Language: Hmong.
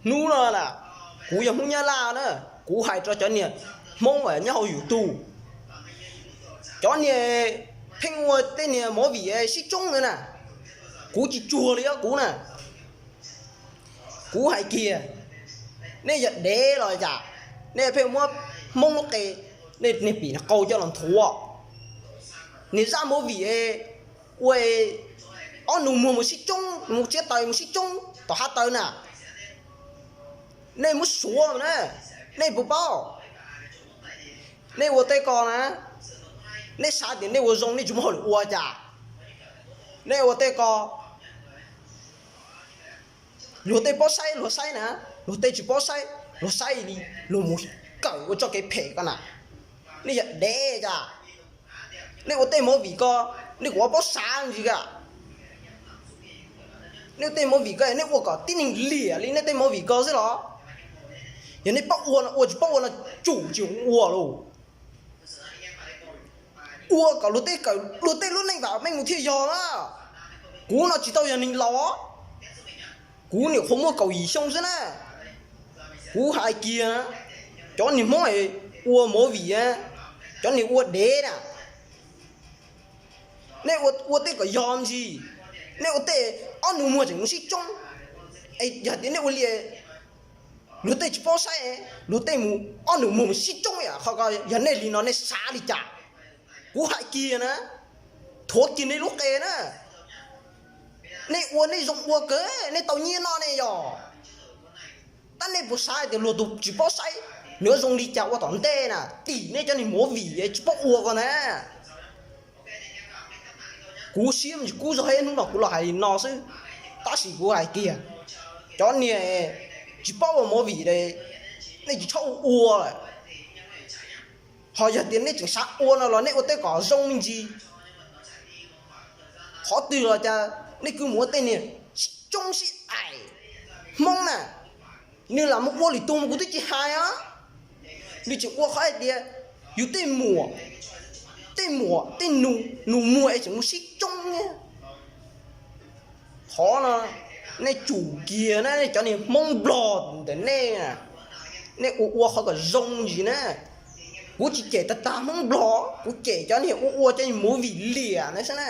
Hnub no na, kuv yog Hmoob Nyab Laj na, kuv hais rau cov niag Hmoob nyob hauv YouTube, cov niag pheej ua tej niag movie sib tsoob na, kuv tsis tsuag li os kuv na. Kuv hais kiag, nej yog dev los cas? Nej pheej muab Hmoob lub qe, nej niag pim qau coj los nthuav. Niag zaj movie ua ob nus muag mus sib tsoob, mus txiab taws mus sib tsoob tom hav taws na, nej muab suav na, nej puas paub? Nej ua tej ko na, nej xav tias nej ua zoo nej tsis muaj hauj lwm ua cas? Nej ua tej ko, luag tej paub saib luag saib na, luag tej tsis paub saib luag saib li, luag mus kawm ua txoj kev phem ko na. Nej yog dev cas? Nej ua tej movie ko, nej kuj ua paub xav ntsis a. Nej ua tej movie ko nej ua kom tib neeg liam li nej tej movie ko xwb los? Yog nej paub ua no ua, tsis paub ua no tsum tsis ua lauj. Ua kom luag tej kawm luag tej lub neej vam meej mus thiaj yog na. Kuv no tsis tau yog neeg laus, kuv nyuam qhuav muaj kaum yim xyoo xwb na. Kuv hais kiag, cov niag Hmoob ua movie, cov niag ua dev na, nej ua tej kom yog ntsis, nej ua tej ob nus muag tseem mus sib tsoob. Yog tias nej ua li luag tej tsis paub saib, luag tej mus ob nus muag mus sib tsoob, qhov ko yog nej li no nej xav li cas? Kuv hais kiag na, thuav kiag nej lub qe na. Nej ua nej zoo ua kawg nej tau nyiaj noj nej yog, tab nej puas xav tias luag tus tsis paub saib nws yuav zoo li cas ua tom ntej na, tim nej cov niag movie tsis paub ua ko na. Kuv siab ntsis kub zog hnub no kuv los hais li no xwb, tab sis kuv hais kiag, cov niag tsis paub ua movie, nej tsis txhob ua ua lawm. Ho yog tias nej tseem xav ua no los nej ua tej kom zoo me ntsis. Qhov twg los cas nej kuj mus ua tej niag sib tsoob sib aim. Hmoob na, nws lam mus ua lwm tus mas kuv twb tsis hais os. Nws tseem ua qhov hais tias yus tej muam, tej muam tej nus muag es tseem mus sib tsoob. Qhov no nej tsum kiag na, nej cov niag Hmoob Nplog ntawm nej, nej ua ua qhov kom zoo ntsis na. Kuv tsis cem tag tag Hmoob Nplog, kuv cem cov niag ua ua cov movie liam na xwb na.